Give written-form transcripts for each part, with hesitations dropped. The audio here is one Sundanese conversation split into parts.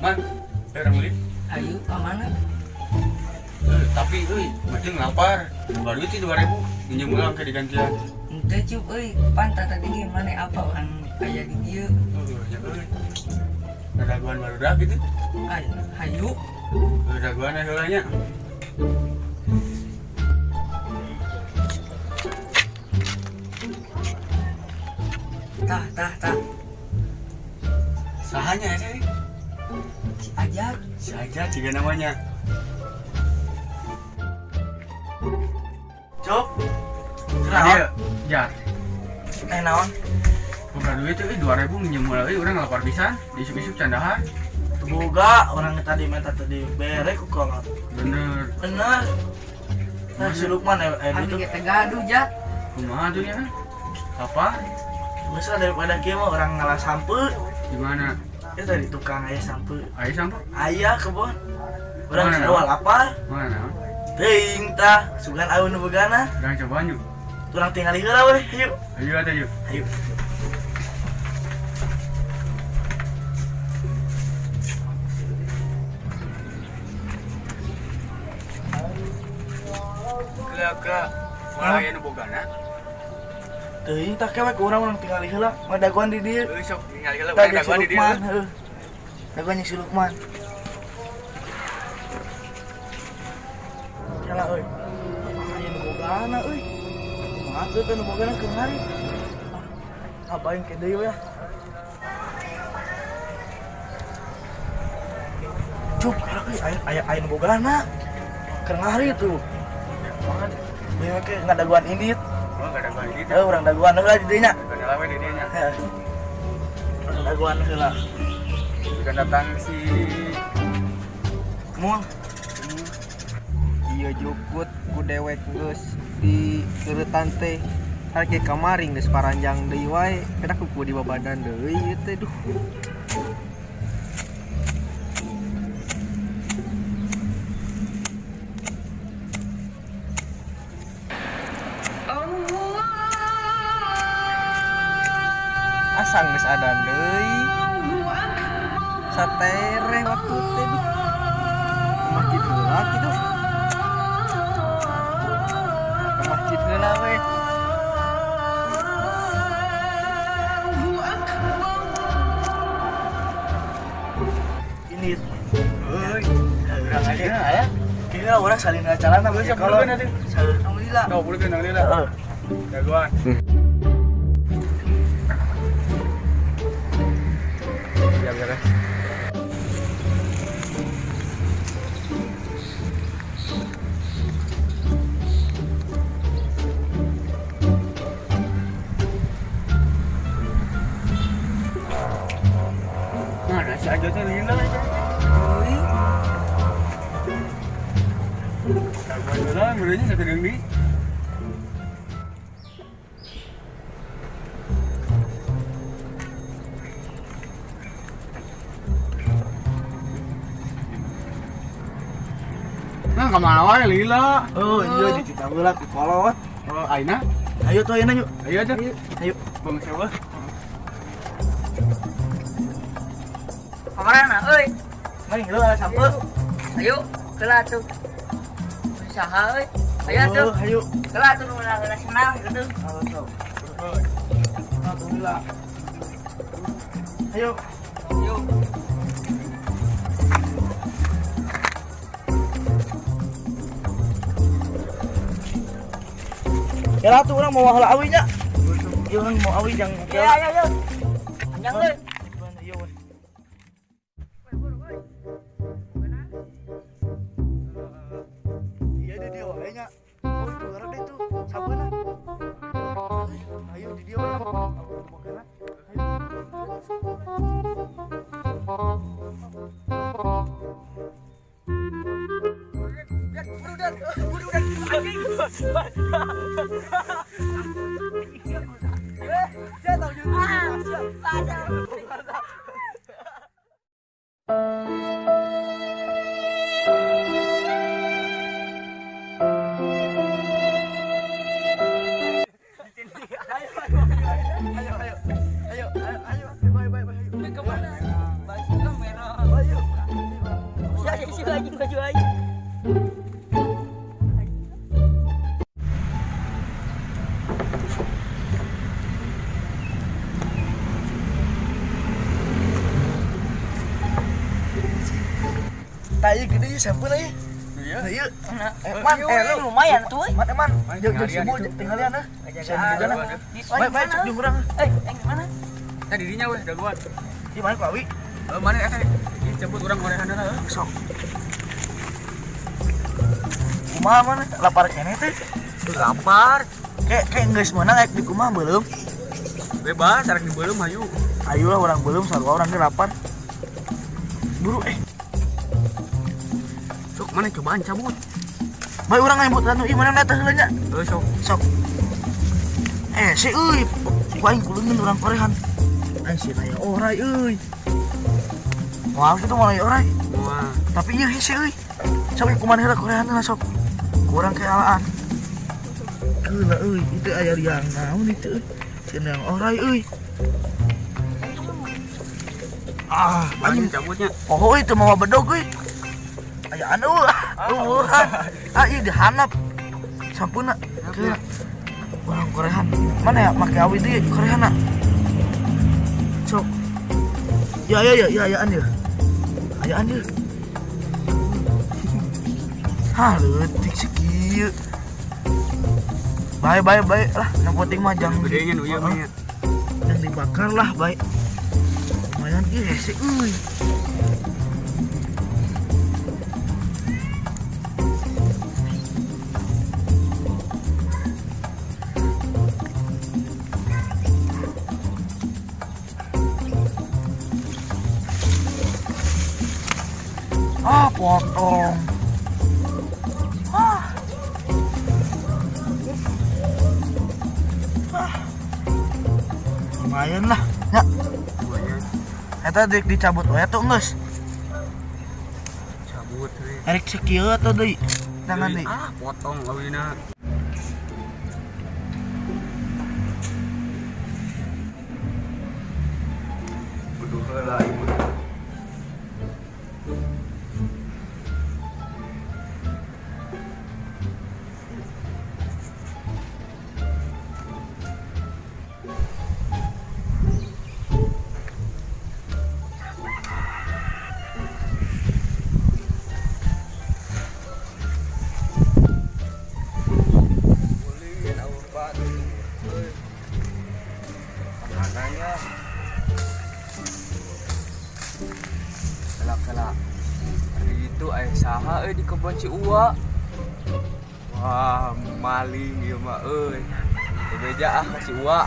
Man, urang meuli. Ayo, ka mana? Eh, tapi euy, macam lapar. Baru itu 2000 minjem ulang ke digantian. Henteu cup euy, pan tadi ge maneh apa kan aya di dieu. Oh, ya euy. Daguan barudak gitu. Ay, hayu. Daguan heula nya. Tah, tah, tah. Sahanya ya sih? Si Ajat. Si Ajat juga namanya. Cuk. Naon? Jat. Eh naon? Boga duit euy 2000 minjem heula euy urang lapar pisan. Diisup-isup candahar. Boga orang tadi minta tadi bere ku kolot. Bener. Bener. Nah, si Lukman Abi gitu. ge teh gaduh, Jat. Kumaha tuh ya? Lapar? Geus lah daripada kieu mah orang ngalah sampe. Gimana? Ya tadi tukang aya sampe. Ayo sampo? Aya kebon. Urang Mana? sarua lapar. Mana naon? Teuing tah, sugan aweun nu bogana. Urang cobaan yuk. Urang tingali heula weh, hayu. Ayo atuh yuk. Hayu. Ke malah aya nu bogana. Teuing tah kewe ku urang urang tingali heula, mah dagoan di dieu. Euy sok ningali heula Tah urang jeung si dagoan di dieu. Lukman, heuh. Dagoan jeung si Lukman. Kela euy. Aya nu bogana euy. Kumaha teu teh nu bogana keur hari. Ah, ngapain ke deui we? Cup, kela euy aya aya aya nu bogana. Keur ngari tuh. Deui ke ngadaguan indit. Oh, gak dagoan di dieu. Heuh, urang dagoan heula di dieu nya. Dagoan heula we di dieu nya. Heuh. Urang dagoan heula. Bukan datang si Mul. Iya jukut ku dewek geus di keuretan teh harke kamari geus paranjang deui wae kada kuku di babadan deui ieu teh duh. Asang geus adan deui satereh waktu teh duh. Ke masjid heula kitu. Ke masjid heula we. Ini euy. Urang aja aya. kira orang salin calana Geus kalau sepuluh nanti. Alhamdulillah. Tuh, puluh nang lila. Heeh. Dagoan. Ya beres. Mana si Ajo teh lila aja. Euy, Dagoan heula meureunnya sakedeung deui. Nah, kemana wae lila? Oh, iya dititah heula ku kolot. Oh, aina? Ayo tuh ayeuna yuk. Ayo aja. Ayo. Bang sewa. kamarana euy? Mari heula sampe. Ayo, keula atuh. Usaha euy. Ayo atuh. Oh, ayo. Keula atuh nu heula senang gitu. Oh, tuh. Tuh heula. Ayo. Ayo. Kela tuh orang mau heula awi nya. Iya orang mau awi jang Ayo, kela. ayo, ayo. Panjang euy. Iya weh. Iya di dia wae nya. Oh, itu karena dia tuh sabeuna. Ayo di dia wae. Bogana. Ayo, ayo, ayo, ayo, ayo, ayo, ayo, ayo. Maju anjing, maju anjing. Tai gede ieu sampeu euy. Iya. Ieu. Nah, Eh, man, eh, lu. lumayan tuh euy. Man, eh, man. Jeung jeung Tingalian sibu itu. tingalian ah. Ngajagaan. Saya Di Baik, baik, cek jeung urang. Eh, yang mana? Tadi dirinya weh dagoan. Di mana ku awi? Eh, mana eta? Ih, cabut urang gorengan heula heuh. Sok. Kumaha mana lapar keneh teh? Lapar. Kayak kayak geus meunang ek di kumaha beuleum. Bebas, arek dibeuleum hayu. Ayo lah orang belum sarua orang ge lapar. Buru eh. Sok mana cobaan cabut. Bae urang nyebut anu ieu mana teh heula nya. Heuh sok. Sok. Eh, si euy, ku aing kuleungeun urang korehan. Aing si aya orai euy. Moal kitu moal aya orai. Wah. Tapi ieu hese euy. Sok ieu kumaha heula korehan heula sok. Kurang ke alaan. Heula euy, itu aya liang naon itu euy. Cenah orai euy. Ah, Anjing anjing cabutnya. Oh itu mau bedog euy. Aya anu ah. Ah ieu dihanap. Sampuna. Ke urang korehan. Mana ya make awi deui korehanna? Sok. Ya ya ya ya ayaan ya. Ayaan ya. Hah, leutik sakieu. Bae bae bae lah, yang penting mah jangan Gedenya nu ieu mah nya. yang dibakar lah bae. Lumayan ieu hese euy. Ah, potong. Ah. Ah. Lumayan lah, ya. Lumayan. Eta dek dicabut we atuh geus. Cabut we. Erek sakieu atuh deui. Tangan deui. Ah, potong awina. Kudu heula ieu. Ulin awur batu. Euy. Makanannya. Kela-kela. Hari itu aya saha euy di kebon si Uwa. Wah, maling ieu mah euy. Bebeja ah ka si Uwa.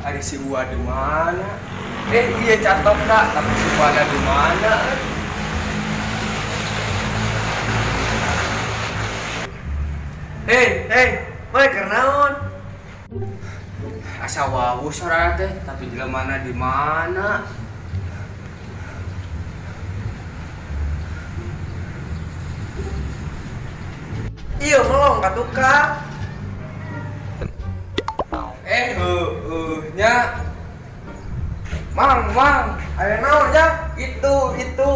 Ari si Uwa di mana? Eh, iya catokna, tapi si Uwa ada di mana? Hei, hei, mana keur naon? Asa wawuh sorana teh, tapi jelemana di mana? Iya melong ka tukang. Eh, heueuh nya. Mang, mang, Aya naon jang? itu itu.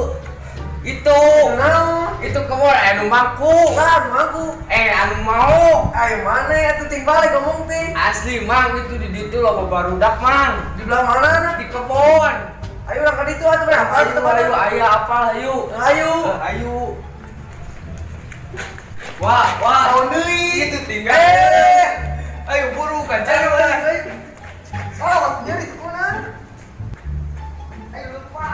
Naon? Itu kebon anu mangku. Lah, mangku. Eh, anu mau. Ayo mana atuh ting balik ngomong ting. Asli, mang, itu di ditu loba barudak, mang. Di belah mana na? Di kebon. Ayo urang ka ditu atuh berapa Ayo, ayo, ayo, apa, ayo. Ayo. Ayo. Wah, wah. Naon deui? Itu tinggal. Eh. Ayo buru kan Ayo, ayo, ayo. Oh, waktunya di sekolah. Ayo lupa.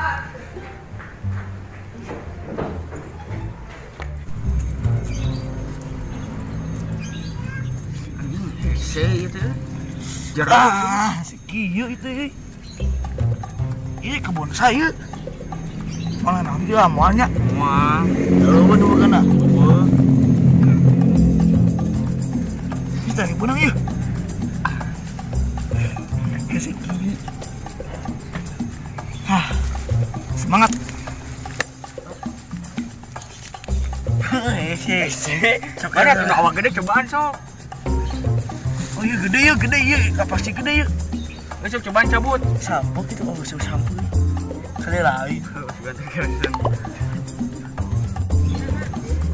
Hese ieu teh. Jeruk. Ah, si kieu itu euy. Ini kebun saya. Malah nanti lah moalnya. Moal. Eueuh nu kana. Eueuh. Kita nih benang ieu. Hese kieu. Hah. Semangat. Hese. Hese. Mana tuh awak gede cobaan sok. Oh iya gede ya, gede ya, pasti gede ya. Besok cobaan cabut. Sampo gitu, oh besok sampo. Sekali lagi.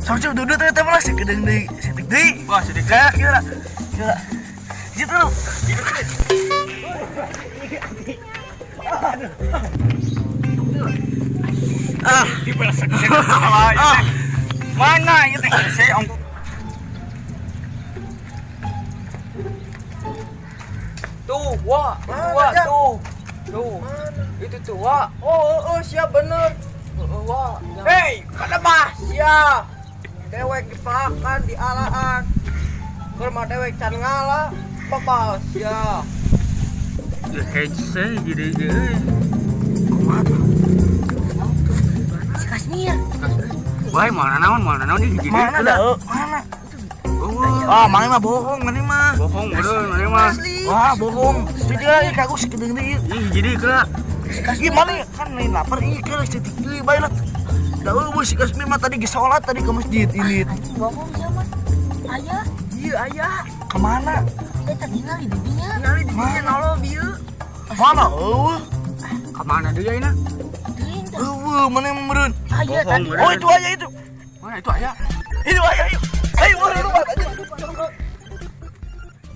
Sampo duduk ternyata malah segede deui, setik deui. Wah, setik kayak kira. Kira. Gitu lu. Ah, diperes. Ah. Mana ieu teh hese ongkok. Tuh, wah, wah, tuh. Tuh. Itu tuh, wah. Oh, oh, siap bener. Oh, wah. Hei, kada mah sia. Dewek dipakan di alaan. Keur mah dewek can ngala, bebal sia. Hese gede ge euy. Kumaha tuh? Si Kasmir. Wah, mana naon ieu hiji deui. Mana dah? Mana? Ah, mana mah bohong, mana mah. Bohong bener, mana mah. Wah, bohong. Jadi lagi kagu sekedeng deui. Ih, hiji deui keula. Ih, mana kan lain lapar ih keur setik deui bae lah. Da eueuh si Kasmir mah tadi geus salat tadi ke masjid ini. Anjing bohong sia mah. Aya, Iya, aya. Kemana? Tadi ngali di dinya. Ngali di dinya nolo bieu. Mana eueuh? Kemana deui ayeuna? Teuing teh. Eueuh, mana yang meureun? Aya Bohong, tadi. bener. Oh, itu aya itu. Mana itu aya? Itu aya, ayo. Ayo, meureun rumah aja.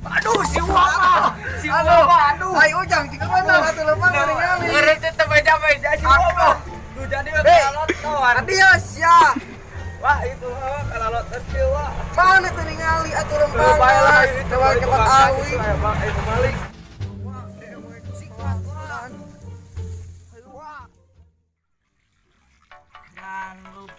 Aduh, si Wah. Si Wah, aduh. Ayo ujang, tinggal mana atuh lempang ningali. Ngeri teh beja-beja si Wah. Tuh jadi Hei. kalalot kawan. Tadi ya sia. Wah, itu mah kalalot kecil, wah. Mana tuh ningali atuh lempang. Bae lah itu Coba cepat awi. Itu balik. Jangan lupa